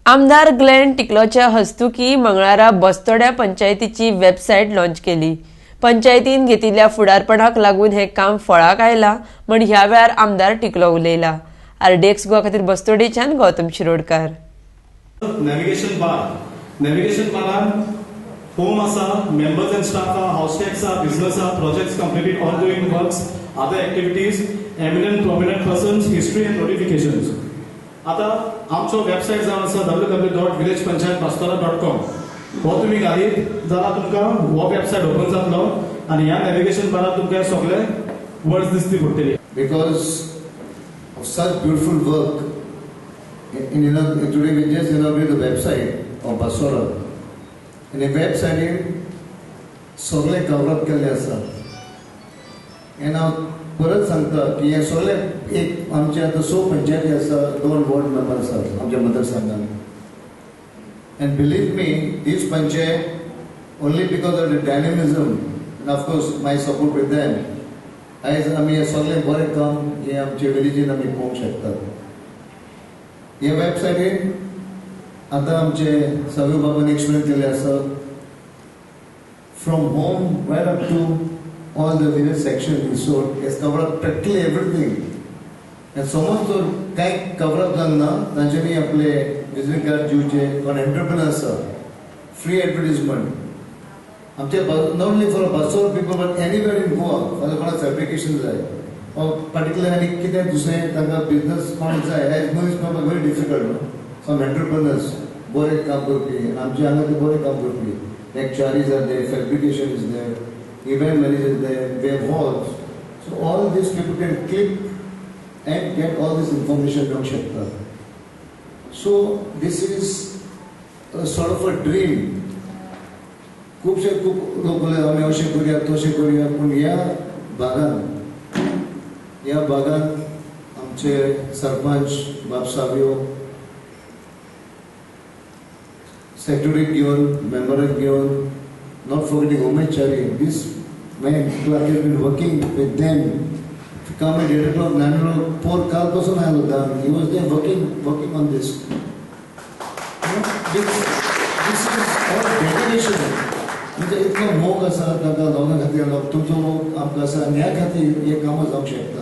आमदार ग्लॅन टिकलोच्या हस्तुकी मंगळारा बस्तोड्या पंचायतीची website launch केली. पंचायतीन घेतिल्ल्या फुडारपणाक लागून हें काम फळाक आयलां म्हण ह्या वेळार आमदार टिकलो उलयला. आरडीएक्स गोवा खातीर बस्तोडेच्यान Gautam Shirodkar. Navigation bar, navigation बारान होम आसा, मेंबर्स अँड स्टाफ आहा, हाऊस टॅक्स आहा, बिझनस आहा, projects completed, ongoing works, other activities, eminent prominent persons, history and notifications. आता आमचो वेबसायट जावन आसा ww.villagepanchayatbastora.com. हो तुमी घालीत जाल्यार तुमकां हो वेबसायट ओपन जातलो आनी ह्या नॅव्हिगेशन बारार तुमकां हे सगळे वर्ड्स दिसती पडटली. Because of such beautiful work. In you know, today we just inaugurated the website of Bastora. And the website सगळे कवर अप केल्ले आसा आनी हांव परत सांगता की हे सगळे एक आमचे आतां स पंचायती आसा, दोन वॉर्ड मेंबर आसा आमच्या मतदारसंघान. And believe me, this panchayat, only because of the dynamism and of course my support with them, आयज आमी हे सगळें बरें काम हें आमचे विलेजीन आमी पळोवंक शकतात. हे वेबसायटीर आतां आमचे सावय बाबान एक्सप्लेन केल्लें आसा, from home right up to all the various section, so it's cover up practically everything. आनी समज तर कांय कवर अप जावंक ना, तांच्यांनी आपले विजिटींग कार्ड दिवचे. कोण एंटरप्रिनर आसा, फ्री एडवर्टीजमेंट आमचे, not only for Bastora people but anywhere in Goa. फाल्यां कोणाक फॅब्रिकेशन जाय ऑर पर्टिक्युलर आनी कितें दुसरें तांकां बिजनस कोण जाय, एज मनीस मेळपाक व्हेरी डिफिकल्ट न्हू. सम एंटरप्रिनर्स बरें काम करपी, आनी आमचे हांगा ते बरें काम करपी, like Charis are there, fabrication is there, event manager there, we have halls. So all these people can click and get all this information मेळूंक शकता. So this is sort of a dream. खुबशे खूब लोक उलयता, आमी अशें करुया, तशें करुया, पूण ह्या भागान आमचे सरपंच बाब सावियो सेक्रेटरीक घेवन, मेंबराक घेवन, not forgetting Umesh Chari, this man clerk has been working with them. Come at 8 o'clock, 9 o'clock, पोर काल पासून आयलो down. He was there working on this. This is all dedication. म्हणजे इतलो मोग आसा तांकां लोकां खातीर, तुमचो मोग आमकां आसा आनी ह्या खातीर हे कामां जावंक शकता.